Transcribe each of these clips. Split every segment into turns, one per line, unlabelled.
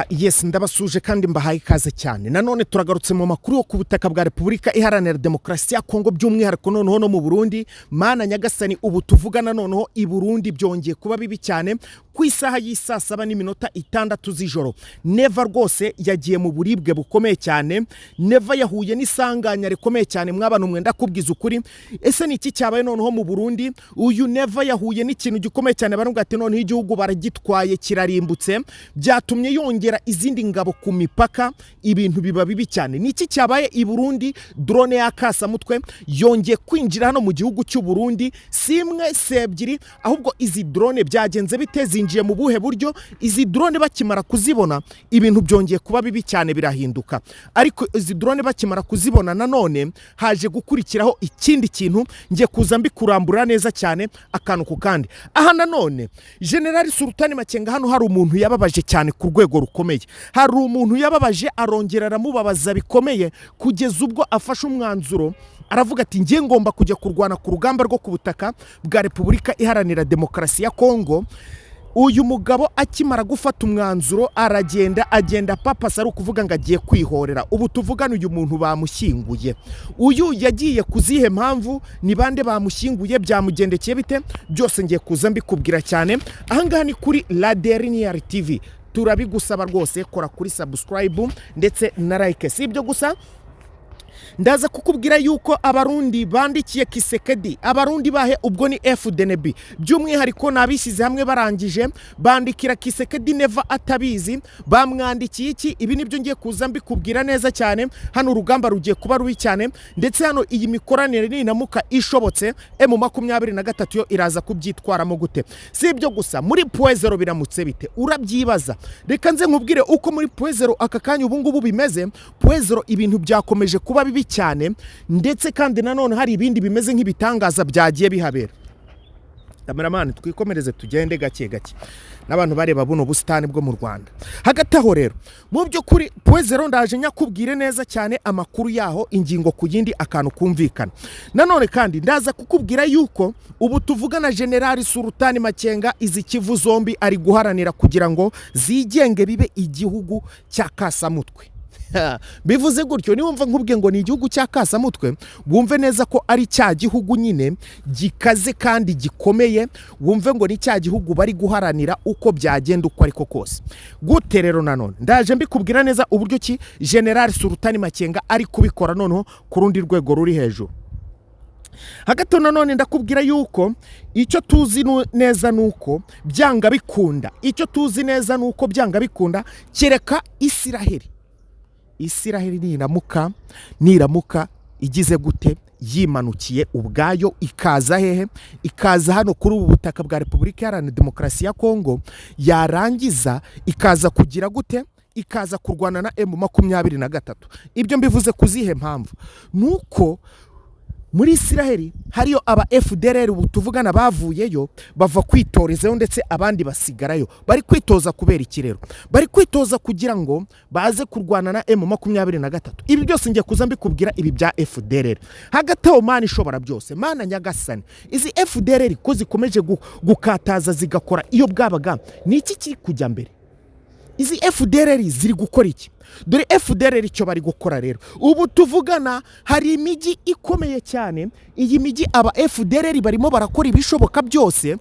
Yes, ndabasuje kandi mbahaye ikaze cyane. Nanone turagarutse mu makuru yo ku butaka bwa Repubulika Iharanira Demokarasi ya Kongo, by'umwihariko noneho no mu Burundi. Mana nyagasani, ubu tuvugana noneho i Burundi byongeye kuba bibi cyane. Ku isaha y'isaa 7:06 z'ijoro, Neva rwose yagiye mu buribwe bukomeye cyane. Neva yahuye n'isanganya rikomeye cyane. Mwabana mwenda kubwiza ukuri, ese ni iki cyabaye noneho mu Burundi? Uyu Neva yahuye n'ikintu gikomeye cyane. Baravuga ati noneho igihugu baragitwaye, kirarimbutse. Byatumye yongera izindi ngabo ku mipaka, ibintu biba bibi cyane. Ni iki cyabaye i Burundi? Drone y'akasamutwe yongeye kwinjira hano mu gihugu cy'u Burundi, si imwe, si ebyiri, ahubwo izi drone byagenze bite? Zinjiye mu buhe buryo? Izi drone bakimara kuzibona, ibintu byongeye kuba bibi cyane, birahinduka. Ariko izi drone bakimara kuzibona, nanone haje gukurikiraho ikindi kintu. Ngiye kuza mbikurambura neza cyane akantu ku kandi. Aha nanone Generali Sultani Makenga, hano hari umuntu yababaje cyane ku rwego rukomeye. Hari umuntu yababaje, arongera aramubabaza bikomeye, kugeza ubwo afashe umwanzuro, aravuga ati ngiye ngomba kujya kurwana ku rugamba rwo ku butaka bwa Repubulika Iharanira Demokarasi ya Kongo. Uyu mugabo akimara gufata umwanzuro, aragenda, agenda papasa, ari ukuvuga ngo agiye kwihorera. Ubu tuvugana uyu muntu bamushyinguye. Uyu yagiye ku zihe mpamvu? Ni bande bamushyinguye? Byamugendekeye bite? Byose ngiye kuza mbikubwira cyane. Ahangaha ni kuri La Dernière TV. Turabigusaba rwose, kora kuri subscribe ndetse na like. Si ibyo gusa, ndaza kukubwira yuko Abarundi bandikiye Tshisekedi. Abarundi bahe? Ubwo ni FDNB, by'umwihariko ni abishyize hamwe, barangije bandikira Tshisekedi, Neva atabizi. Bamwandikiye iki? Ibi nibyo ngiye kuza mbikubwira neza cyane. Hano urugamba rugiye kuba rubi cyane, ndetse hano iyi mikoranire ninamuka ishobotse, M23 yo iraza kubyitwaramo gute? Si ibyo gusa, muri Point Zéro biramutse bite? Urabyibaza. Reka nze nkubwire uko muri Point Zéro aka kanya ubu ngubu bimeze. Point Zéro ibintu byakomeje kuba bibi cyane, ndetse kandi nanone hari ibindi bimeze nk'ibitangaza byagiye bihabera. Cameraman, twikomereze, tugende gake gake n'abantu bareba buno busitani bwo mu Rwanda. Hagati aho rero, mu by'ukuri Point Zéro ndaje nyakubwire neza cyane amakuru yaho, ingingo ku yindi, akantu kumvikana. Nanone kandi ndaza kukubwira yuko ubu tuvugana Generali Sultani Makenga izi Kivu zombi ari guharanira kugira ngo zigenge, bibe igihugu cya kasamutwe. Bivuze gutyo, niwumva nkubwiye ngo ni igihugu cya kasamutwe, wumve neza ko ari cya gihugu nyine gikaze kandi gikomeye. Wumve ngo ni cya gihugu bari guharanira uko byagenda uko ariko kose. Gute rero? Nanone ndaje mbikubwira neza uburyo ki General Sultani Makenga ari kubikora noneho ku rundi rwego ruri hejuru. Hagati aho nanone ndakubwira yuko icyo tuzi neza ni uko byanga bikunda, icyo tuzi neza ni uko byanga bikunda, kereka Isiraheli niramuka igize gute, yimanukiye ubwayo, ikaza hehe? Ikaza hano kuri ubu butaka bwa Repubulika Iharanira Demokarasi ya Kongo, yarangiza ikaza kugira gute? Ikaza kurwana na M23. Ibyo mbivuze ku zihe mpamvu? Ni uko muri Isiraheli hariyo aba FDLR ubu tuvugana bavuyeyo, bava kwitorezayo, ndetse abandi basigarayo. Bari kwitoza kubera iki rero? Bari kwitoza kugira ngo baze kurwana na M23. Ibi byose ngiye kuza mbikubwira, ibi bya FDLR. Hagati aho, Mana ishobora byose, Mana nyagasani, izi FDLR ko zikomeje gukataza, zigakora iyo bwabaga, ni iki kiri kujya mbere? Izi FDLR ziri gukora iki? Dore FDLR icyo bari gukora rero ubu tuvugana, hari imijyi ikomeye cyane. Iyi mijyi aba FDLR barimo barakora ibishoboka byose.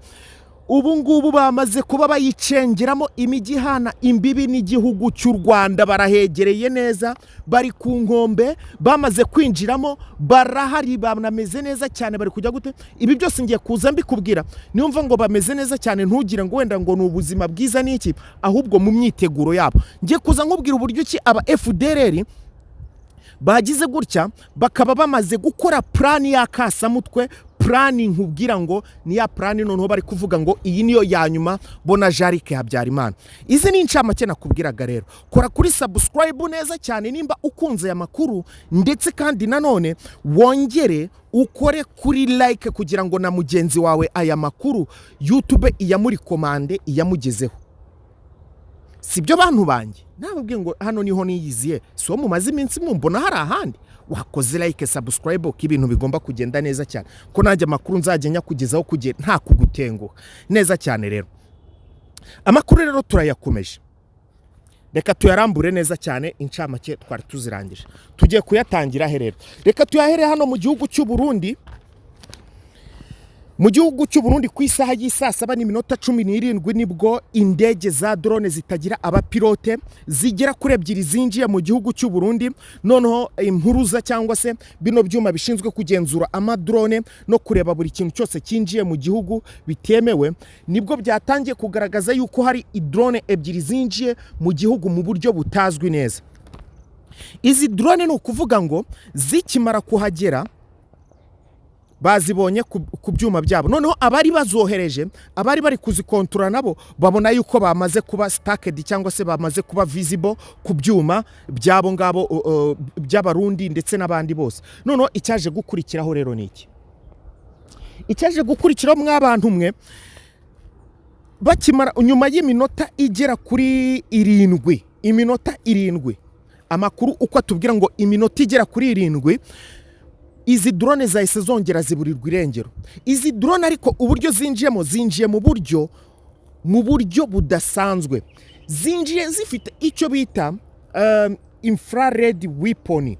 Ubu ngubu bamaze kuba bayicengeramo, imijyi ihana imbibi n'igihugu cy'u Rwanda. Barahegereye neza, bari ku nkombe, bamaze kwinjiramo, barahari, banameze neza cyane. Bari kujya gute? Ibi byose ngiye kuza mbikubwira. Niyo ngo bameze neza cyane, ntugire ngo wenda ngo ni ubuzima bwiza n'iki, ahubwo mu myiteguro yabo ngiye kuza nkubwira uburyo ki aba FDLR bagize gutya, bakaba bamaze gukora plan y'akasamutwe. Plan nkubwira ngo ni ya plan noneho bari kuvuga ngo iyi niyo ya nyuma bona Jarike Habyarimana. Izi ni incamake nakubwiraga. Rero kora kuri subscribe neza cyane nimba ukunze aya makuru, ndetse kandi nanone wongere ukore kuri like kugira ngo na mugenzi wawe aya makuru YouTube iyamurecommande, iyamugezeho. Si byo bantu banjye? Nababwiye ngo hano niho niyiziye, si wo mumaze iminsi mumbona, hari ahandi. Wakoze like, subscribe, ko ibintu bigomba kugenda neza cyane, ko nanjye amakuru nzajya nyakugezaho kugera nta kugutenguha. Neza cyane rero, amakuru rero turayakomeje. Reka tuyarambure neza cyane. Incamake twari tuzirangije, tugiye kuyatangira he rero? Reka tuyahere hano mu gihugu cy'u Burundi. Mu gihugu cy'u Burundi, ku isaha y'isaa 7:17, nibwo indege za drone zitagira abapilote zigera kuri ebyiri zinjiye mu gihugu cy'u Burundi. Noneho impuruza, cyangwa se bino byuma bishinzwe kugenzura amadrone no kureba buri kintu cyose cyinjiye mu gihugu bitemewe, nibwo byatangiye kugaragaza yuko hari idrone ebyiri zinjiye mu gihugu mu buryo butazwi neza. Izi drone, ni ukuvuga ngo zikimara kuhagera, bazibonye ku byuma byabo. Noneho abari bazohereje, abari bari kuzikontorora, nabo babona yuko bamaze kuba spotted, cyangwa se bamaze kuba visible ku byuma by'abo ngabo, by'Abarundi ndetse n'abandi bose. Noneho icyaje gukurikiraho rero ni iki? Icyaje gukurikiraho, mw'abantu mwe, bakimara, nyuma y'iminota igera kuri 7, iminota 7, amakuru uko atubwira ngo iminota igera kuri 7, izi drone zahise zongera ziburirwa irengero. Izi drone ariko uburyo zinjiyemo, zinjiye mu buryo budasanzwe. Zinjiye zifite icyo bita infrared weapon.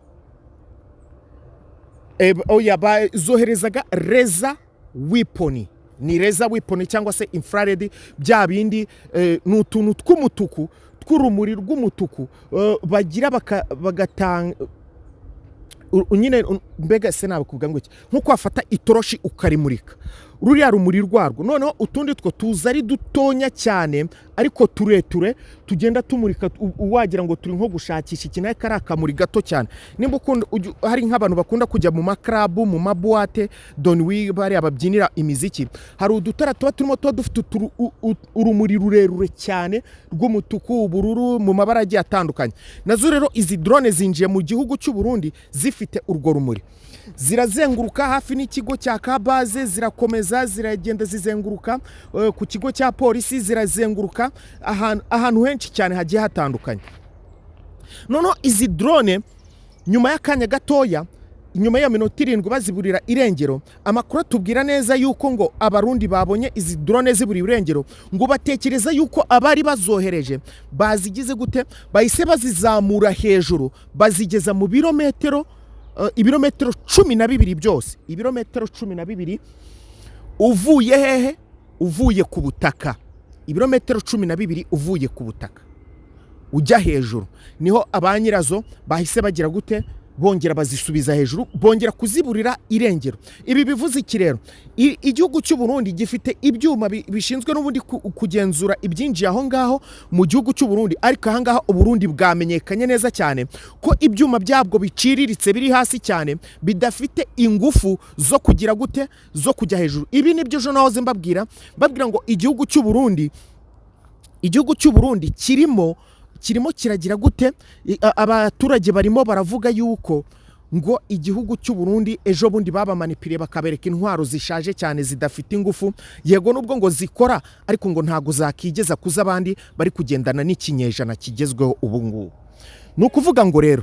Oya, zoherezaga laser weapon, ni laser weapon cyangwa se infrared, bya bindi ni utuntu tw'umutuku, tw'urumuri rw'umutuku, bagira bagatanga nyine mbega se nabikubwira ngo iki? Nkuko wafata itoroshi ukarimurika, ruriya rumuri rwarwo. Noneho utundi two tuza ari dutonya cyane ariko tureture, tugenda tumurika, wagira ngo turi nko gushakisha ikintu, ariko ari akamuri gato cyane. Nimba ukunda hari nk'abantu bakunda kujya mu maclub, mu maboîte de nuit, bariya babyinira imiziki, hari udutara tuba turimo, tuba dufite urumuri rurerure cyane rw'umutuku, ubururu, mu mabara agiye atandukanye. Nazo rero izi drone zinjiye mu gihugu cy'u Burundi zifite urwo rumuri, zirazenguruka hafi n'ikigo cya Kabaze, zirakomeza ziragenda zizenguruka ku kigo cya polisi, zirazenguruka ahantu henshi cyane hagiye hatandukanye. Noneho izi drone, nyuma y'akanya gatoya, nyuma y'iyo minota 7 baziburira irengero, amakuru atubwira neza yuko ngo Abarundi babonye izi drone ziburiye irengero, ngo batekereza yuko abari bazohereje bazigize gute, bahise bazizamura hejuru, bazigeza mu birometero, ibirometero 12 byose, ibirometero 12 uvuye hehe? Uvuye ku butaka. Ibirometero 12 uvuye ku butaka ujya hejuru, niho aba nyirazo bahise bagira gute? Bongera bazisubiza hejuru, bongera kuziburira irengero. Ibi bivuze iki rero? Igihugu cy'u Burundi gifite ibyuma bishinzwe n'ubundi kugenzura ibyinjiye aho ngaho mu gihugu cy'u Burundi, ariko aha ngaha Uburundi bwamenyekanye neza cyane ko ibyuma byabwo biciriritse, biri hasi cyane, bidafite ingufu zo kugira gute? Zo kujya hejuru. Ibi nibyo ejo nahoze mbabwira ngo igihugu cy'u Burundi kirimo kiragira gute? Abaturage barimo baravuga yuko ngo igihugu cy'u Burundi ejo bundi babamanipiriye, bakabereka intwaro zishaje cyane zidafite ingufu. Yego, nubwo ngo zikora, ariko ngo ntago zakigeza ku z'abandi bari kugendana n'ikinyejana kigezweho ubu ngubu. Ni ukuvuga ngo rero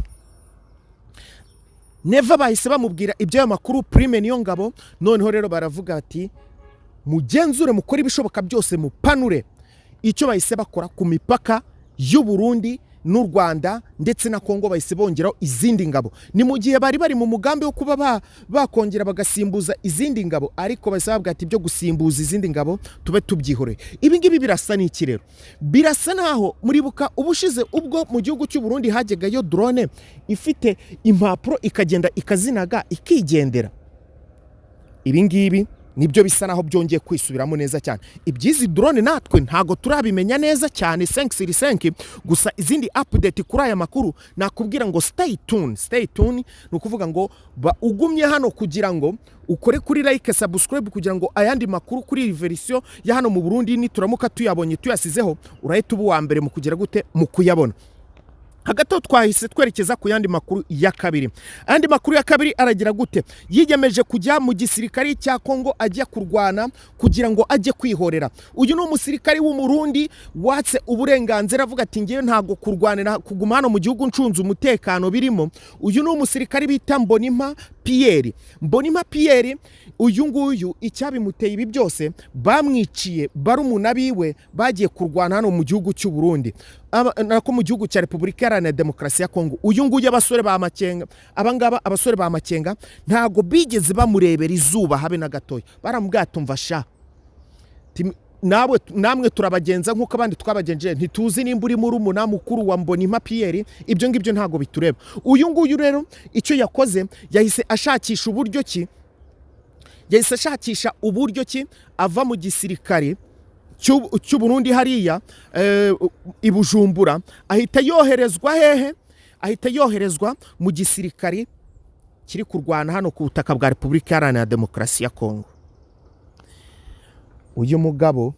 Neva bahise bamubwira iby'ayo makuru, Prime niyo ngabo. Noneho rero baravuga ati: "Mugenzure, mukore ibishoboka byose, mupanure." Icyo bahise bakora, ku mipaka y'u Burundi n'u Rwanda ndetse na Kongo bahise bongeraho izindi ngabo. Ni mu gihe bari bari mu mugambi wo kuba bakongera bagasimbuza izindi ngabo, ariko bahise bavuga ati: "Ibyo gusimbuza izindi ngabo tube tubyihoreye." Ibi ngibi birasa n'iki rero? Birasa naho muribuka ubushize ubwo mu gihugu cy'u Burundi hajyagayo drone ifite impapuro, ikagenda ikazinaga ikigendera. Ibi ngibi nibyo bisa naho byongeye kwisubiramo neza cyane. Iby'izi drone natwe ntago turabimenya neza cyane 5 sur 5. Gusa izindi update kuri aya makuru, nakubwira ngo stay tuned, stay tuned. Ni ukuvuga ngo ba ugumye hano kugira ngo ukore kuri like, subscribe, kugira ngo ayandi makuru kuri iyi version ya hano mu Burundi, nituramuka tuyabonye tuyasizeho, urahita uba uwa mbere mu kugira gute? Mu kuyabona. Hagati aho twahise twerekeza ku yandi makuru ya kabiri. Ayandi makuru ya kabiri aragira gute? Yiyemeje kujya mu gisirikari cya Kongo, ajya kurwana kugira ngo ajye kwihorera. Uyu ni umusirikari w'Umurundi watse uburenganzira, avuga ati: "Ngewe ntabwo kurwanira kuguma hano mu gihugu ncunze umutekano birimo." Uyu ni umusirikari bita Mbonimpa. Pierre. Mbonimpa Pierre uyu nguyu, icyabimuteye ibi byose, bamwiciye barumuna biwe bagiye kurwana hano mu gihugu cy'u Burundi, nako mu gihugu cya Repubulika Iharanira Demokarasi ya Kongo. Uyu nguyu, abasore ba Makenga, abangaba abasore ba Makenga ntago bigeze bamurebera izuba habe na gatoya. Baramubwira ati: "Umva sha, nawe namwe turabagenza nk'uko abandi twabagenje. Ntituzi nimba uri murumuna mukuru wa Mbonimpa Pierre, ibyo ngibyo ntabwo bitureba." Uyu nguyu rero icyo yakoze, yahise ashakisha uburyo ki ava mu gisirikare cy'u Burundi hariya i Bujumbura, ahita yoherezwa hehe? Ahita yoherezwa mu gisirikare kiri kurwana hano ku butaka bwa Repubulika Iharanira Demokarasi ya Kongo. Uyu mugabo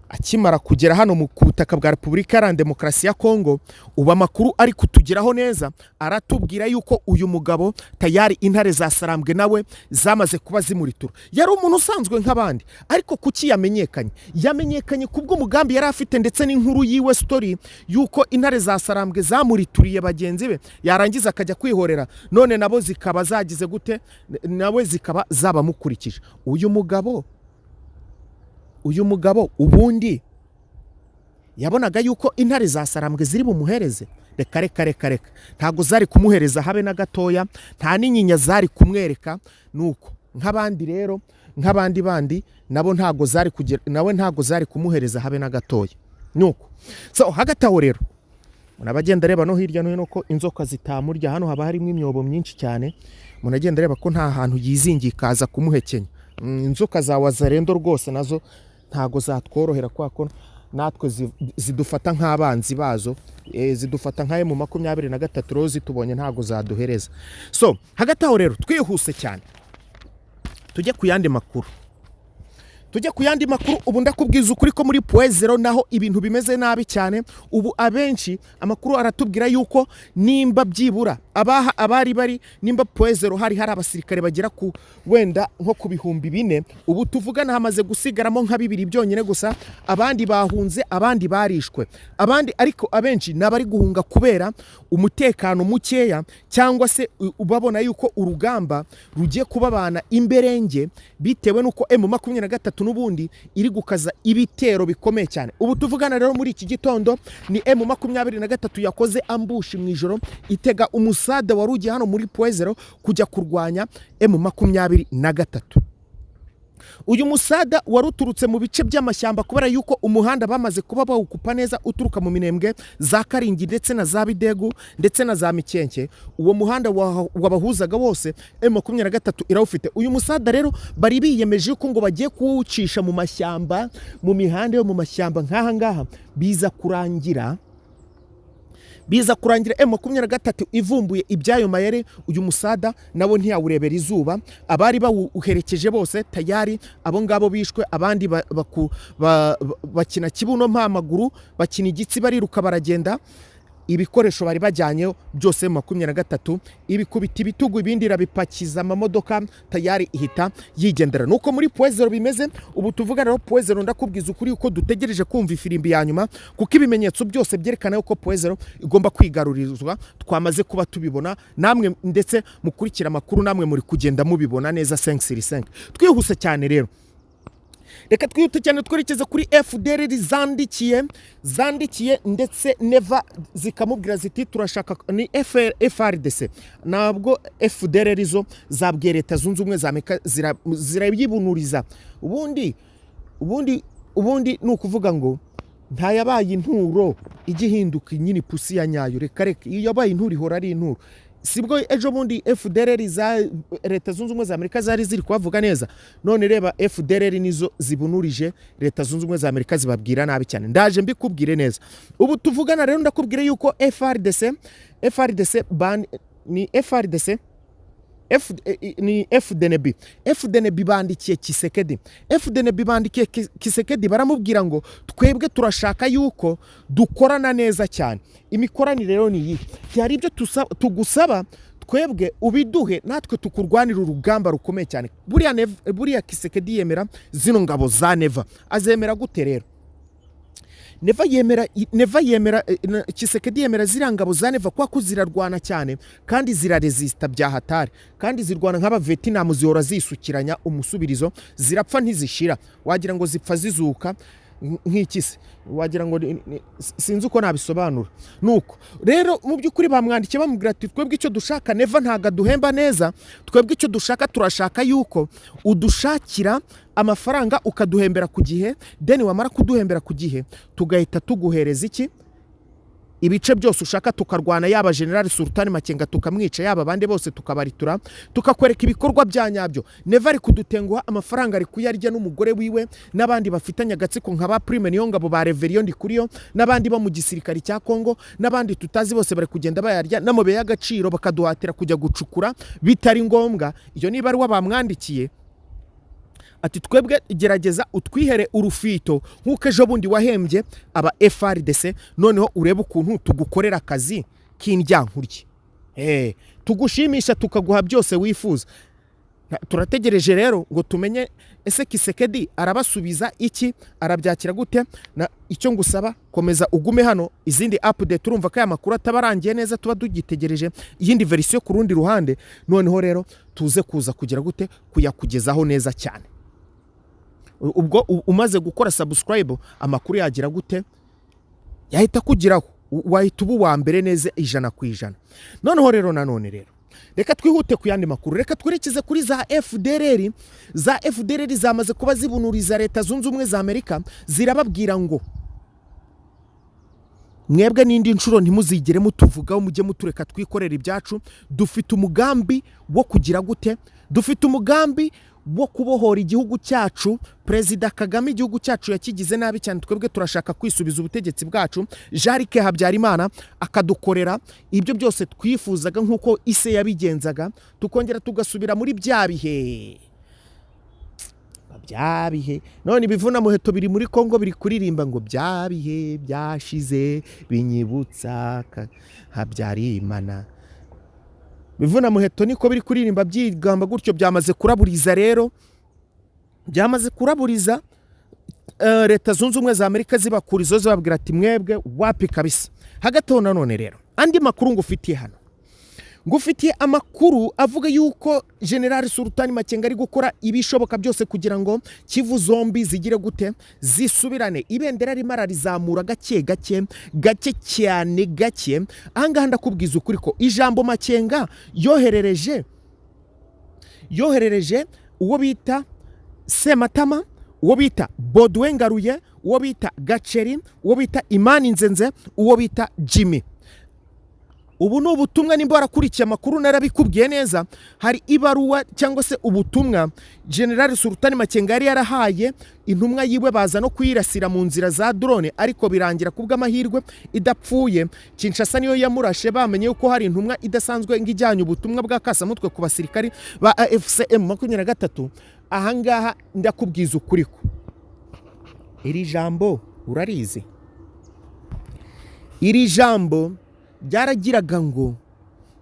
akimara kugera hano ku butaka bwa Repubulika Iharanira Demokarasi ya Kongo, ubu amakuru ari kutugeraho neza aratubwira yuko uyu mugabo tayari intare za Sarambwe nawe zamaze kuba zimuritura. Yari umuntu usanzwe nk'abandi, ariko kuki yamenyekanye? Yamenyekanye kubw'umugambi yari afite ndetse n'inkuru yiwe, story yuko intare za Sarambwe zamurituriye bagenzi be, yarangiza akajya kwihorera, none nabo zikaba zagize gute? Nawe zikaba zabamukurikije. Uyu mugabo ubundi yabonaga yuko intare za Sarambwe ziri bumuhereze? Reka reka reka reka, ntabwo zari kumuhereza habe na gatoya, nta n'inyinya zari kumwereka. Nuko nk'abandi rero, nk'abandi bandi nabo ntabwo zari kugera, nawe ntabwo zari kumuhereza habe na gatoya. Nuko so hagati aho rero umuntu aba agenda areba no hirya no hino ko inzoka zitamurya. Hano haba harimo imyobo myinshi cyane, umuntu agenda areba ko nta hantu yizingiye ikaza kumuhekenya. Inzoka za wazarendo rwose nazo ntago zatworohera, kubera ko natwe zidufata nk'abanzi bazo, zidufata nka M23 rero zitubonye ntago zaduhereza. So hagati aho rero twihuse cyane tujye ku yandi makuru, tujye ku yandi makuru. Ubu ndakubwiza ukuri ko muri Point Zéro naho ibintu bimeze nabi cyane. Ubu abenshi amakuru aratubwira yuko nimba byibura abaha abari bari, nimba Point Zéro hari abasirikare bagera ku wenda nko ku 4000, ubu tuvugana hamaze gusigaramo nka bibiri byonyine gusa. Abandi bahunze, abandi barishwe, abandi ariko abenshi ni abari guhunga kubera umutekano mukeya, cyangwa se babona yuko urugamba rugiye kubabana imberenge, bitewe n'uko M23 n'ubundi iri gukaza ibitero bikomeye cyane. Ubu tuvugana rero muri iki gitondo ni M23 yakoze ambush mu ijoro, itega umusada wari ugiye hano muri Point Zéro kujya kurwanya M23. Uyu musada wari uturutse mu bice by'amashyamba, kubera yuko umuhanda bamaze kuba bawukupa neza uturuka mu Minembwe, za Karingi ndetse na za Bidegu ndetse na za Mikenke. Uwo muhanda wabahuzaga wose M23 irawufite. Uyu musada rero bari biyemeje yuko ngo bagiye kuwucisha mu mashyamba, mu mihanda yo mu mashyamba nk'aha ngaha. Biza kurangira M23 ivumbuye ibyayo mayere. Uyu musada nabo ntiyawurebera izuba, abari bawuherekeje bose tayari abo ngabo bishwe, abandi bakina kibuno mpamaguru, bakina igitsi, bariruka baragenda. Ibikoresho bari bajyanyeho byose 23 ibikubita ibitugu, ibindi irabipakiza amamodoka, tayari ihita yigendera. Nuko muri Point Zéro bimeze ubu tuvuga rero. Point Zéro ndakubwiza ukuri uko dutegereje kumva ifirimbi ya nyuma, kuko ibimenyetso byose byerekana yuko Point Zéro igomba kwigarurizwa twamaze kuba tubibona. Namwe ndetse mukurikira amakuru, namwe muri kugenda mubibona neza 5 sur 5. Twihuse cyane rero, reka twihute cyane twerekeze kuri FDLR zandikiye ndetse Neva, zikamubwira ziti turashaka. Ni FARDC, ntabwo FDLR zo zabwiye Leta Zunze Ubumwe za Amerika, zirayibunuriza. Ubundi ni ukuvuga ngo ntayabaye inturo ijya ihinduka nyine ipusi ya nyayo. Reka reka, iyo yabaye inturo ihora ari inturo. Sibwo ejo bundi FDLR za Leta Zunze Ubumwe za Amerika zari ziri kubavuga neza? None reba, FDLR nizo zibunurije Leta Zunze Ubumwe za Amerika, zibabwira nabi cyane. Ndaje mbikubwire neza. Ubu tuvugana rero ndakubwire yuko FRDC ban, ni FRDC F, ni FDNB. FDNB bandikiye Tshisekedi, FDNB bandikiye Tshisekedi, baramubwira ngo twebwe turashaka yuko dukorana neza cyane. Imikoranire rero ni iyi: hari ibyo tugusaba twebwe ubiduhe, natwe tukurwanira urugamba rukomeye cyane. Buriya Tshisekedi yemera zino ngabo za Neva? Azemera gute rero? Neva yemera, Neva yemera, Tshisekedi yemera ziriya ngabo za Neva kubera ko zirarwana cyane kandi ziraresista bya hatari, kandi zirwana nk'Abavetinamu, zihora zisukiranya umusubirizo, zirapfa ntizishira, wagira ngo zipfa zizuka nk'iki se, wagira ngo sinzi uko nabisobanura. Nuko rero mu by'ukuri bamwandikiye bamubwira ati: "Twebwe icyo dushaka, Neva ntabwo aduhemba neza. Twebwe icyo dushaka, turashaka yuko udushakira amafaranga ukaduhembera ku gihe. Then wamara kuduhembera ku gihe, tugahita tuguhereza iki, ibice byose ushaka, tukarwana, yaba General Sultani Makenga tukamwica, yaba abandi bose tukabaritura, tukakwereka ibikorwa bya nyabyo. Neva ari kudutenguha, amafaranga ari kuyarya n'umugore wiwe n'abandi bafitanye agatsiko nka ba Prime Niyongabo, ba Reverien Ndikuriyo n'abandi bo mu gisirikare cya Kongo n'abandi tutazi. Bose bari kugenda bayarya n'amabuye y'agaciro, bakaduhatira kujya gucukura bitari ngombwa." Iyo niba ari we bamwandikiye ati: "Twebwe gerageza utwihere urufito nk'uko ejo bundi wahembye aba FARDC, noneho urebe ukuntu tugukorera akazi k'indyankurye, tugushimisha, tukaguha byose wifuza." Turategereje rero ngo tumenye ese Tshisekedi arabasubiza iki, arabyakira gute? Na icyo ngusaba, komeza ugume hano, izindi update, urumva ko aya makuru ataba arangiye neza, tuba tugitegereje iyindi version ku rundi ruhande. Noneho rero tuze kuza kugira gute, kuyakugezaho neza cyane. Ubwo umaze gukora subscribe, amakuru yagira gute, yahita akugeraho, wahita uba uwa mbere neza 100%. Noneho rero nanone rero reka twihute ku yandi makuru, reka twerekeze kuri za FDLR. Za FDLR zamaze kuba zibunuriza Leta Zunze Ubumwe za Amerika, zirababwira ngo: "Mwebwe n'indi nshuro ntimuzigere mutuvugaho, mujye mutureka twikorera ibyacu. Dufite umugambi wo kugira gute? Dufite umugambi wo kubohora igihugu cyacu. Perezida Kagame igihugu cyacu yakigize nabi cyane. Twebwe turashaka kwisubiza ubutegetsi bwacu, Jarike Habyarimana akadukorera ibyo byose twifuzaga nk'uko ise yabigenzaga, tukongera tugasubira muri bya bihe, bya bihe." None ibivuna muheto biri muri Kongo biri kuririmba ngo: "Bya bihe byashize binyibutsa Habyarimana." Bivuna muheto niko biri kuririmba byigamba gutyo. Byamaze kuraburiza rero, byamaze kuraburiza Leta Zunze Ubumwe za Amerika, zibakurizo, zibabwira ati: "Mwebwe wapi kabisa." Hagati aho nanone rero andi makuru ngufitiye hano, ngufitiye amakuru avuga yuko General Sultani Makenga ari gukora ibishoboka byose kugira ngo Kivu zombi zigire gute, zisubirane. Ibendera arimo ararizamura gake gake, gake cyane, gake. Ahangaha ndakubwiza ukuri ko ijambo Makenga yoherereje uwo bita Sematama, uwo bita Baudouin Ngaruye, uwo bita Gaceri, uwo bita Imani Nzenze, uwo bita Jimmy. Ubu ni ubutumwa, nimba warakurikiye amakuru narabikubwiye neza. Hari ibaruwa cyangwa se ubutumwa General Sultani Makenga yari yarahaye intumwa yiwe, baza no kuyirasira mu nzira za drone, ariko birangira ku bw'amahirwe idapfuye. Kinshasa niyo yamurashe, bamenye yuko hari intumwa idasanzwe ngo ijyanye ubutumwa bwa kasamutwe ku basirikari ba AFC M23. Ahangaha ndakubwiza ukuri ko iri jambo urarizi. Iri jambo ryaragiraga ngo: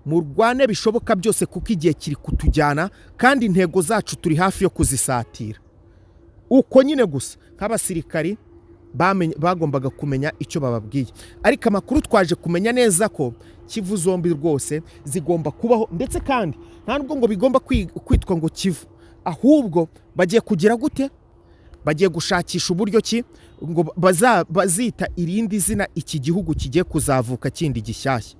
"Murwane bishoboka byose kuko igihe kiri kutujyana kandi intego zacu turi hafi yo kuzisatira." Uko nyine gusa nk'abasirikari bagombaga kumenya icyo bababwiye. Ariko amakuru twaje kumenya neza ko Kivu zombi rwose zigomba kubaho, ndetse kandi nta nubwo ngo bigomba kwitwa ngo Kivu, ahubwo bagiye kugira gute, bagiye gushakisha uburyo ki ngo bazita irindi zina iki gihugu kigiye kuzavuka kindi gishyashya,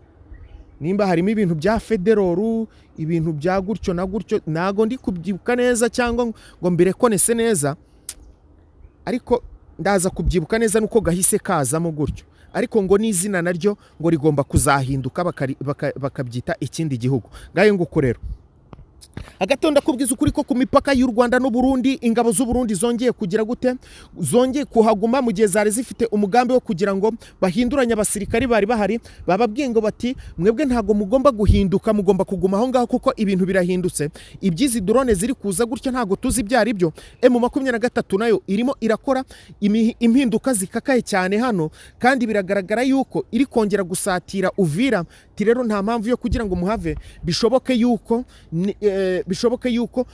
nimba harimo ibintu bya federal, ibintu bya gutyo na gutyo. Ntago ndi kubyibuka neza cyangwa ngo mbirekonese neza, ariko ndaza kubyibuka neza nuko gahise kazamo gutyo. Ariko ngo n'izina naryo ngo rigomba kuzahinduka, bakabyita ikindi gihugu. Ngayo nguko rero. Hagati aho ndakubwiza ukuri ko ku mipaka y'u Rwanda n'Uburundi, ingabo z'Uburundi zongeye kugira gute, zongeye kuhaguma mu gihe zari zifite umugambi wo kugira ngo bahinduranye abasirikari bari bahari. Bababwiye ngo bati: "Mwebwe ntabwo mugomba guhinduka, mugomba kuguma aho ngaho kuko ibintu birahindutse. Iby'izi drone ziri kuza gutya ntabwo tuzi ibyo ari byo. M23 nayo irimo irakora impinduka zikakaye cyane hano, kandi biragaragara yuko iri kongera gusatira Uvira. Ati rero nta mpamvu yo kugira ngo muhave." Bishoboke yuko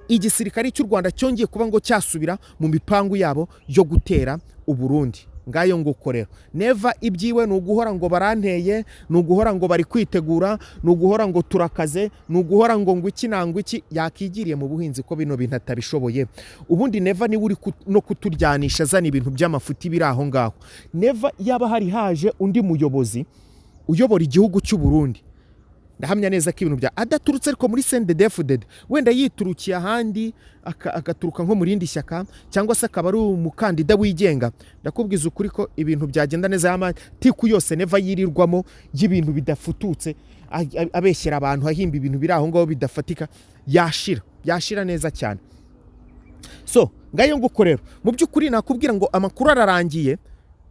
igisirikare cy'u Rwanda cyongeye kuba ngo cyasubira mu mipangu yabo yo gutera Uburundi. Ngayo nguko rero, Neva ibyiwe ni uguhora ngo baranteye, ni uguhora ngo bari kwitegura, ni uguhora ngo turakaze, ni uguhora ngo iki nangwa iki. Yakigiriye mu buhinzi ko bino bintu atabishoboye? Ubundi Neva niwe uri no kuturyanisha, azana ibintu by'amafuti biri aho ngaho. Neva yaba hari haje undi muyobozi uyobora igihugu cy'u Burundi, ndahamya neza ko ibintu bya adaturutse ariko muri CNDD-FDD, wenda yiturukiye ahandi, agaturuka nko mu rindi shyaka cyangwa se akaba ari umukandida wigenga, ndakubwiza ukuri ko ibintu byagenda neza. Y'amatiku yose Neva yirirwamo y'ibintu bidafututse, abeshyera abantu, ahimba ibintu biri aho ngaho bidafatika, yashira, yashira neza cyane. So ngayo nguko rero, mu by'ukuri nakubwira ngo amakuru ararangiye.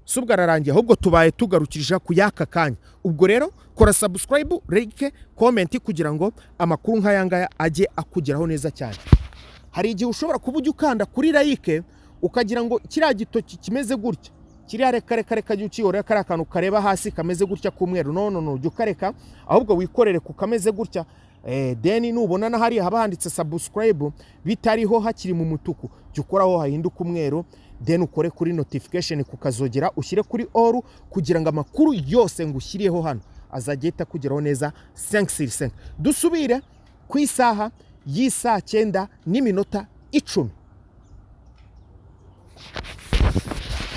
Si ubwo ararangiye, ahubwo tubaye tugarukirije ku y'aka kanya. Ubwo rero kora subscribe, like, comment kugira ngo amakuru nk'aya ngaya ajye akugeraho neza cyane. Hari igihe ushobora kuba ujya ukanda kuri like ukagira ngo kiriya gitoki kimeze gutya kiriya, reka reka reka, jya ukihorera kariya kantu kareba hasi kameze gutya k'umweru. No, no, no, jya ukareka, ahubwo wikorere ku kameze gutya. Then nubona na hariya haba handitse subscribe bitariho, hakiri mu mutuku, jya ukoraho hahinduka umweru, then ukore kuri notification kukazogera, ushyire kuri all kugira ngo amakuru yose ngushyiriyeho hano azajya ahita akugeraho neza 5 sur 5. Dusubire ku isaha y'isaa 9:10.